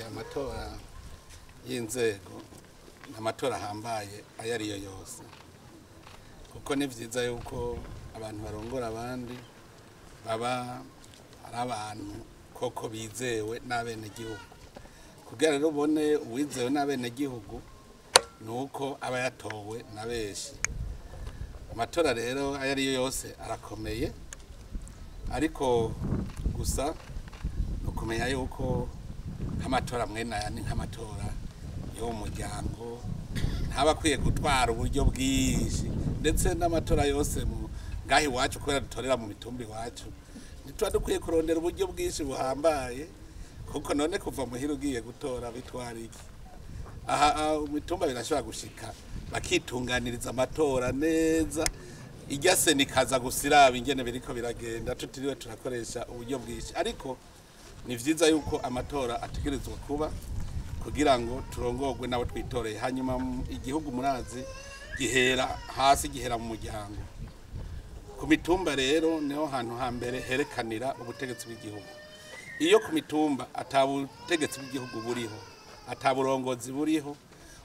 Amatora y'inzego ni amatora ahambaye ayo ariyo yose, kuko ni vyiza yuko abantu barongora abandi baba ari abantu koko bizewe n'abenegihugu. Kugira rero ubone uwizewe n'abenegihugu ni uko aba yatowe na benshi. Amatora rero ayo ariyo yose arakomeye, ariko gusa ni ukumenya yuko nk'amatora mwene aya ni nk'amatora yo mu muryango, ntaba akwiye gutwara uburyo bwinshi, ndetse n'amatora yose mu ngaha iwacu kubera dutorera mu mitumba iwacu ntituba dukwiye kurondera uburyo bwinshi buhambaye, kuko none kuva muhira ugiye gutora bitwara iki? Aha mu mitumba birashobora gushika bakitunganiriza amatora neza, irya sena ikaza gusa iraba ingene biriko biragenda, tutiriwe turakoresha uburyo bwinshi. Ariko ni vyiza yuko amatora ategerezwa kuba kugira ngo turongorwe n'abo twitoreye. Hanyuma igihugu murazi gihera hasi, gihera mu muryango. Ku mitumba rero niho hantu hambere herekanira ubutegetsi bw'igihugu. Iyo ku mitumba ata butegetsi bw'igihugu buriho, ata burongozi buriho,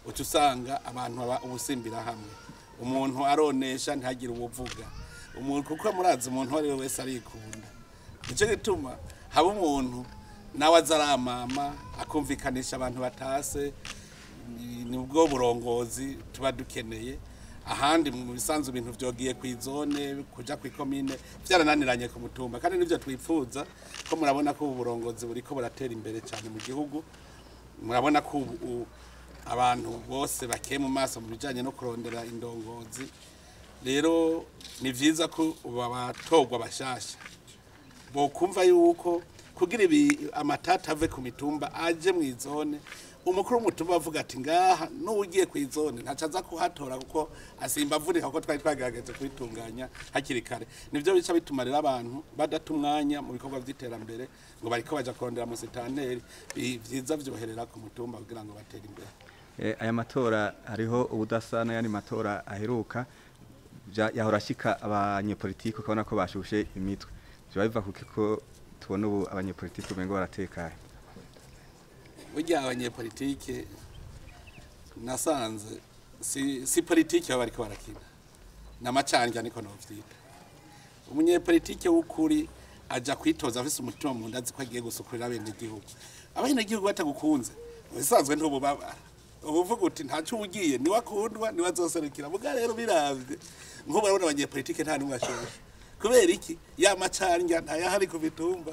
uca usanga abantu baba ubusimbira hamwe. Umuntu aronesha ntagire uwuvuga. Umuntu kuko murazi umuntu uwo ari we wese arikunda. Nico gituma haba umuntu nawe aza aramama akumvikanisha abantu batase, nibwo burongozi tuba dukeneye. Ahandi mu bisanzwe ibintu vyogiye kw'izone kuja kw'ikomine vyarananiranye ku mutumba, kandi nivyo twipfuza ko murabona ko ubu burongozi buriko buratera imbere cyane mu gihugu. Murabona ko ubu abantu bose bakeye mu maso mu bijanye no kurondera indongozi. Rero ni vyiza ko ubu abatorwa bashasha bokumva yuko kugira ibi amatata ave ku mitumba aje mw'izone, umukuru w'umutumba avuga ati ngaha n'ugiye kw'izone ntaco aza kuhatora kuko asimba avunika, kuko twari twagerageje kwitunganya hakiri kare. Nivyo bica bituma rero abantu badata umwanya mu bikorwa vy'iterambere ngo bariko baja kurondera musitanteri. Vyiza vyoherera ku mutumba kugira ngo batere imbere. Aya matora hariho ubudasa n'ayandi matora aheruka yahora ashika abanyepolitike ukabona ko bashushe imitwe. Vyoba biva kuki ko tubona ubu abanyepolitike umengo baratekanye? Burya abanyepolitike nasanze si politike baba bariko barakina, n'amacanja niko novyita. Umunyepolitike w'ukuri aja kwitoza afise umutima mu nda, azi ko agiye gusukurira abenegihugu. Abenegihugu batagukunze ubisanzwe ntububabara, ubuvuga uti ntaco ugiye, niwe akundwa niwe azoserukira. Muga rero biravye nk'ubu urabona abanyepolitike nta n'umwe ashobora. Kubera iki? Ya macanja ntayahari ku mitumba.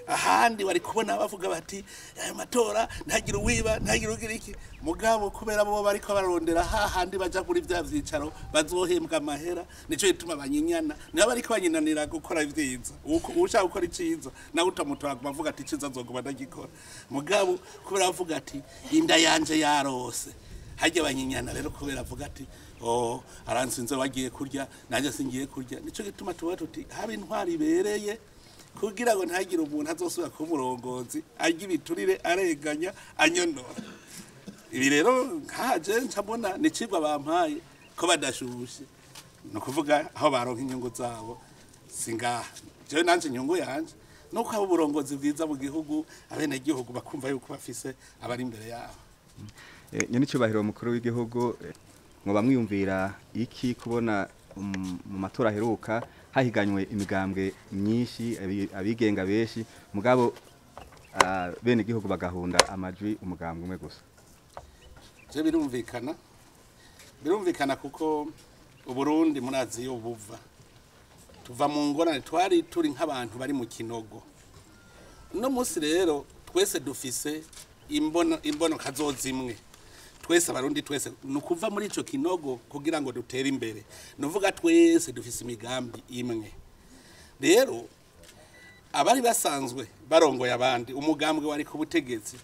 Ahandi bari kubona bavuga bati aya matora ntagira uwiba ntagira ugira iki, mugabo kubera bo bariko bararondera hahandi baja kuri vya vyicaro bazohembwa amahera, nico gituma banyinyana. Nibo bariko banyinanira gukora ivyiza. Ushaka gukora iciza nawe utamutora aguma avuga ati iciza nzoguma ndagikora, mugabo kubera avuga ati inda yanje yarose, harya banyinyana rero kubera avuga ati oh aransinze wagiye kurya nanje singiye kurya. Nico gituma tuba tuti haba intwari ibereye kugira ngo ntagire umuntu azosubira kuba umurongozi arya ibiturire arenganya anyonora. Ibi rero nkaje ncabona ni icigwa bampaye ko badashushe, ni ukuvuga aho baronka inyungu zabo singaha. Jewe nanje inyungu yanje nuko haba uburongozi bwiza mu gihugu, abenegihugu bakumva yuko bafise abari imbere yabo. Nyene icubahiro mukuru w'igihugu, mwoba mwiyumvira iki kubona mu matora aheruka hahiganywe imigambwe myinshi, abigenga benshi, mugabo bene igihugu bagahunda amajwi umugambwe umwe gusa? Je birumvikana kuko Uburundi murazi iyo buva, tuva mu ngorane, twari turi nk'abantu bari mu kinogo. Uno munsi rero twese dufise imbono kazozimwe, twese abarundi twese ni ukuva muri ico kinogo kugira ngo dutere imbere. Nuvuga twese dufise imigambi imwe. Rero abari basanzwe barongoye abandi, umugambwe wari ku butegetsi,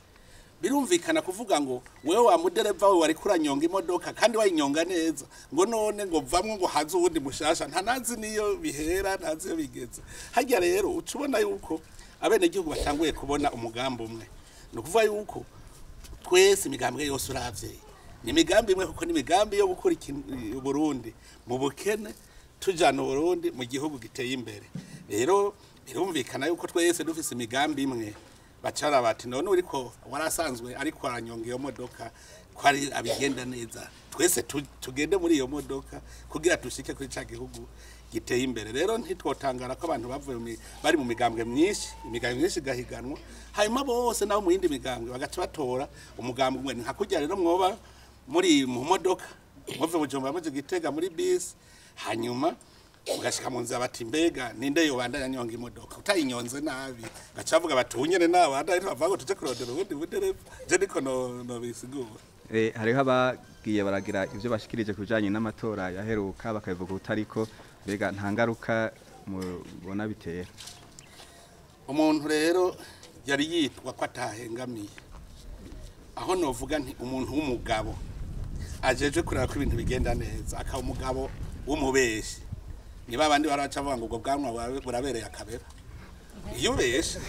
birumvikana kuvuga ngo wewe wa mudereva we wari kuranyonga imodoka kandi wayinyonga neza, ngo none ngo vamwe ngo haze uwundi mushasha, ntanazi niyo bihera ntazi iyo bigeze. Harya rero uca ubona yuko abenegihugu batanguye kubona umugambi umwe. Ni ukuvuga yuko twese imigambwe yose uravye ni imigambi imwe, kuko ni imigambi yo gukura Uburundi mu bukene tujana Uburundi mu gihugu giteye imbere. Rero birumvikana yuko twese dufise imigambi imwe, Bacara bati none uriko warasanzwe ariko aranyonga iyo modoka ko ari abigenda neza, twese tugende muri iyo modoka kugira tushike kuri ca gihugu giteye imbere. Rero ntitwotangara ko abantu bavuye bari mu migambwe myinshi, imigambwe myinshi gahiganwa, hanyuma bose nabo mu yindi migambwe bagaca batora umugambwe umwe. Nka kurya rero mwoba muri mu modoka muve Bujumbura muje Gitega muri bisi, hanyuma ugashika mu nzira bati mbega ninde yobandanya nyonga imodoka, utayinyonze nabi bacavuga bati unyene nawe andari bavuga tuje kurondera ubundi budereva. Je niko no bisigura. Hariho abagiye baragira ivyo bashikirije kubijanye n'amatora yaheruka bakabivuga utariko, mbega nta ngaruka mubona bitera? Umuntu rero yari yitwa ko atahengamiye, aho novuga nti umuntu w'umugabo ajeje kureba ko ibintu bigenda neza akaba umugabo w'umubeshi, niba abandi baraca bavuga ngo ubwo bwanwa burabereye akabera. Iyo ubeshe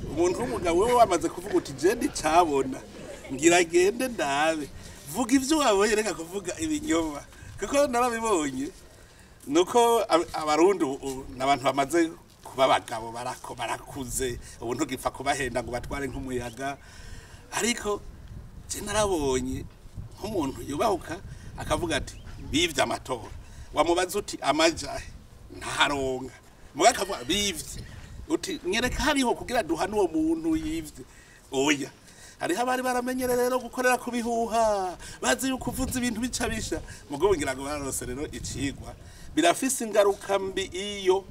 umuntu w'umugabo wewe wamaze kuvuga uti je ndicabona ngira gende ndabe, vuga ivyo wabonye, reka kuvuga ibinyoma, kuko narabibonye. Nuko abarundi n'abantu bamaze kuba abagabo barakuze, ubu ntugipfa kubahenda ngo batware nk'umuyaga. Ariko je narabonye nk'umuntu yubahuka akavuga ati bivye amatora, wamubaza uti amajahe ntaronka, muga akavuga bivye, uti nyereka hariho kugira duhane uwo muntu yivye. Oya, hariho abari baramenyere rero gukorera ku bihuha, bazi yuko uvuze ibintu bica bisha, mugo ngira ngo bararose rero icigwa. Birafise ingaruka mbi iyo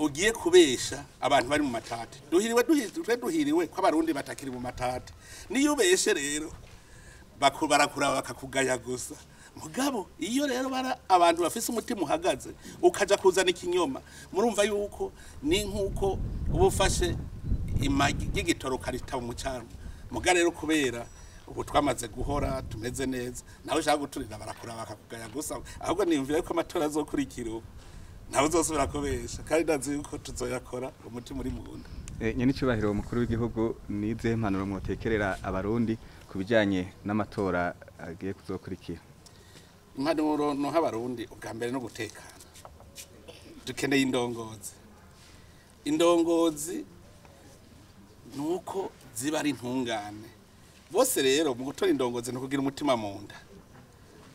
ugiye kubesha abantu bari mu matati. Duhiriwe ko abarundi batakiri mu matati. Niyo ubeshe rero barakura bakakugaya gusa. Mugabo iyo rero bara abantu bafise umutima uhagaze ukaja kuzana ikinyoma, murumva yuko ni nkuko ubufashe imagi y'igitoro karita mu cyaro. Muga rero kubera ubu twamaze guhora tumeze neza, nawe ushaka guturira barakura bakakugaya gusa. Ahubwo niyumvira yuko amatora azokurikira ubu nawe uzosubira kubesha, kandi ndazi yuko tuzoyakora umutima uri munda. Nyenicubahiro mukuru w'igihugu, nize impanuro mwotekerera abarundi ku bijanye n'amatora agiye kuzokurikira? Impanuro noha abarundi ubwa mbere no gutekana. Dukeneye indongozi. Indongozi nuko ziba ari intungane. Bose rero mu gutora indongozi no kugira umutima mu nda.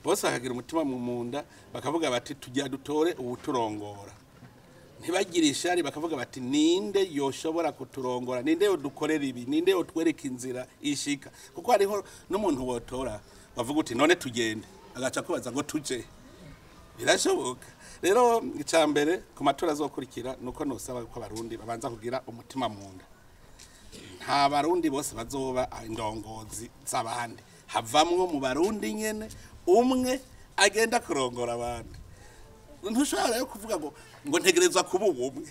Bose bakagira umutima mu nda bakavuga bati tujya dutore uwuturongora. Ntibagira ishari bakavuga bati ninde yoshobora kuturongora, ninde yodukorera ibi, ninde yotwereka inzira ishika. Kuko hariho n'umuntu wotora bavuga uti none tugende, agaca kubaza ngo tuje. Birashoboka. Rero icambere ku matora azokurikira nuko nosaba ko abarundi babanza kugira umutima mu nda. Nta barundi bose bazoba indongozi z'abandi, havamwo mu barundi nyene umwe agenda kurongora abandi. Ntushobora rero kuvuga ngo ntegerezwa kuba umwe.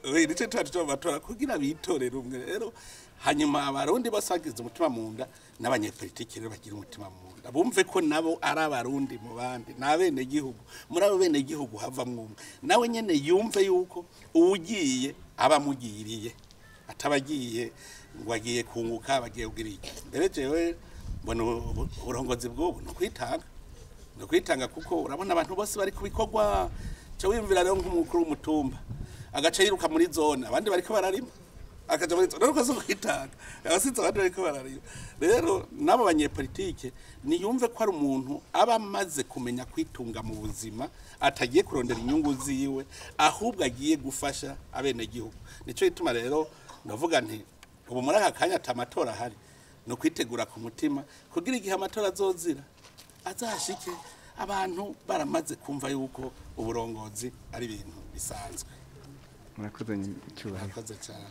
Nico tuba batora kugira bitorere umwe. Rero hanyuma abarundi bose bagize umutima mu nda, n'abanyepolitiki rero bagira umutima mu nda, bumve ko nabo ari abarundi mu bandi, n'abene gihugu. Muri abo bene gihugu havamwo umwe, nawe nyene yumve yuko uwugiye abamugiriye, atabagiye ngo agiye kunguka, bagiye kugira iki. Mbere jewe mbona uburongozi bw'ubu no kwitanga, no kwitanga, kuko urabona abantu bose bari kubikorwa. Cyo wimvira rero nk'umukuru w'umutumba agaca yiruka muri zone, abandi bariko bararima, akaja muri zone, ariko kwitanga abasize abandi bariko bararima. Rero nabo banyepolitike niyumve ko ari umuntu aba amaze kumenya kwitunga mu buzima, atagiye kurondera inyungu ziwe, ahubwo agiye gufasha abene gihugu. Nico gituma rero ndavuga nti ubu muri aka kanya atamatora ahari, no kwitegura ku mutima kugira igihe amatora azozira azashike abantu baramaze kumva yuko uburongozi ari ibintu bisanzwe. Murakoze cyane. Murakoze cyane.